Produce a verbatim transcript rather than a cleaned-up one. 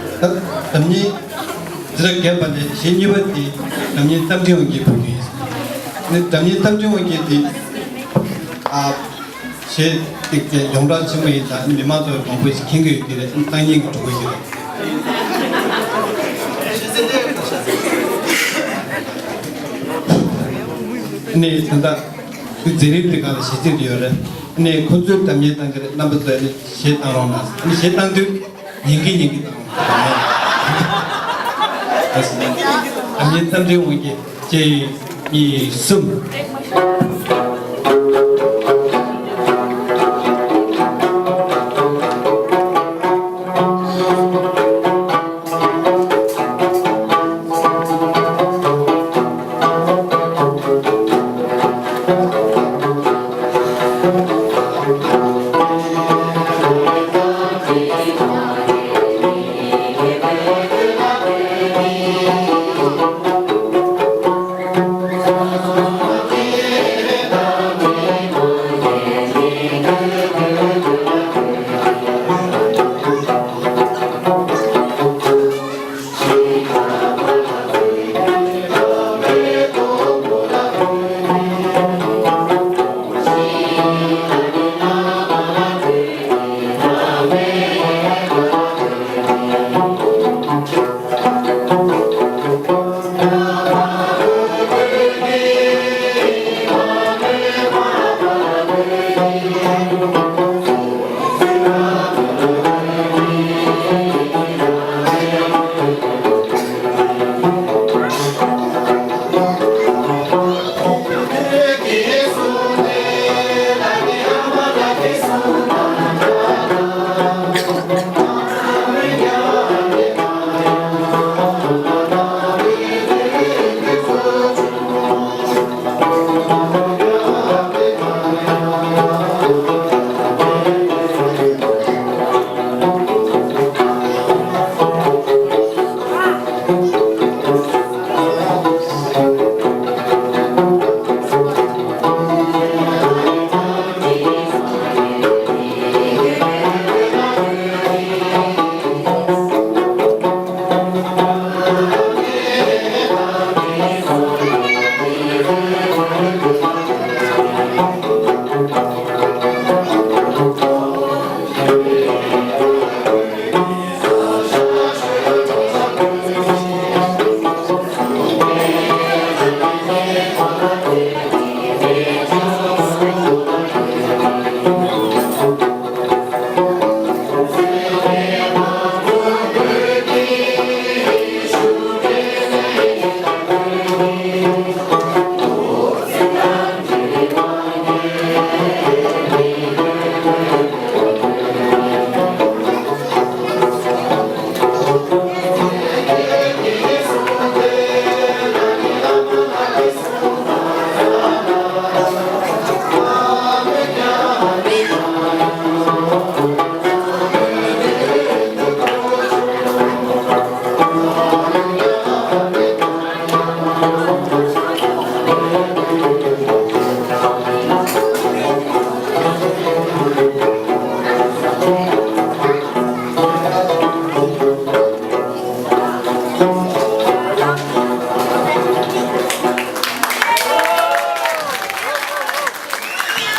ད་སྒྲ་སྙན་འདི་ལ་རྒན་པ་ནས་གཞས་གཉིས་པ་དེ་སྒྲ་སྙན་རྟ་མགྲིན་དབང་རྒྱལ་ཕུལ་གྱི་ཡིན། ནི་སྒྲ་སྙན་རྟ་མགྲིན་དབང་རྒྱལ་དེ་ཨ་གཞས་ཏིག་ཙེ་ཡོངས་གྲགས་ཆེན་པོ་ཡིན་ཙང་མི་མང་ཚོས་མང་པོ་ཞིག་མཁྱེན་གྱི་ཡོད་ཀྱི་རེད། སང་ཉིན་གྱི་གྲོགས་པོ་ཞིག་རེད། ནི་ད་ལྟ་མཛད་རིམ་དེ་ག་ལ་གཞས་ཚིག་དེ་ཡོད་རེད། ནི་ཁོ་ཚོས་སྒྲ་སྙན་བཏང་གི་རེད། རྣམ་པ་ཚོས་ནི་གཞས་བཏང་རོགས་གནང་། ནི་གཞས་བཏང་དུས། ཉན་གི་ཉན་གི་དང་། ཨ་ནི་རྟ་མགྲིན་དབང་རྒྱལ་གཅིག་གཉིས་གསུམ།